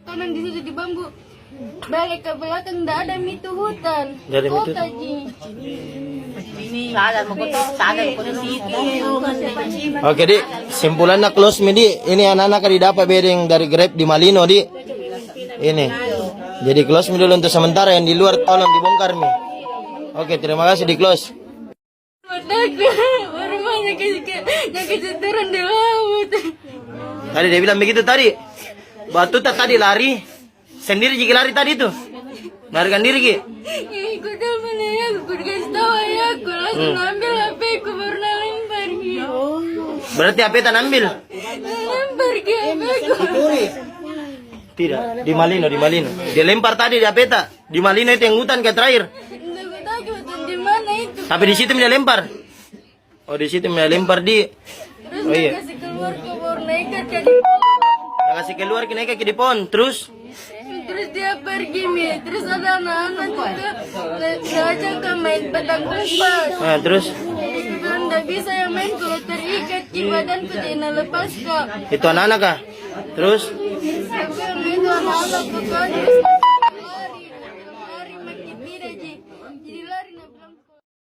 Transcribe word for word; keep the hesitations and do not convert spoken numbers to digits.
Kanan di situ di bambu. Balik ke belakang, ndak ada mi tu hutan. Ndak ada mi tu. Kota ji. Sadar, mau kota, sadar, kota situ. Oke, Dik. Simpulannya close mi, Dik. Ini anak-anak didapat bedeng dari Grab di Malino, Dik. Ini. Jadi close mi dulu untuk sementara, yang di luar tolong dibongkar mi. Oke, terima kasih, di close. Baru mau nyaki-, nyaki turun di laut. Tadi dia bilang begitu tadi. Batuta tadi lari. Sendiri ji ki lari tadi tu. Melarikan diri ki. Ih, ku dah melihat, ku dikasih tahu ayahku, langsung ambil H P ku, baru na lempar ki. Berarti H P ta na ambil? Na lempar ki H P ku. Tidak, di Malino, di Malino. Dia lempar tadi di H P ta. Di Malino itu yang hutan ke terakhir? Ndak ku tahu hutan di mana itu. Tapi di situ mi dia lempar. Oh, di situ mi dia lempar di. Terus na kasih keluar ke pohon, na ikat ki di pohon. Na kasih keluar ki, na ikat ki di pohon. Terus? Terus dia pergi mi. Terus ada anak-anak juga. Na, na ajak ka main petak umpet. Nah, terus? Dia bilang ndak bisa ya main kalau terikat ki badanku, jadi na lepas ka. Itu anak-anak kah? Terus? Itu anak-anak pokoknya.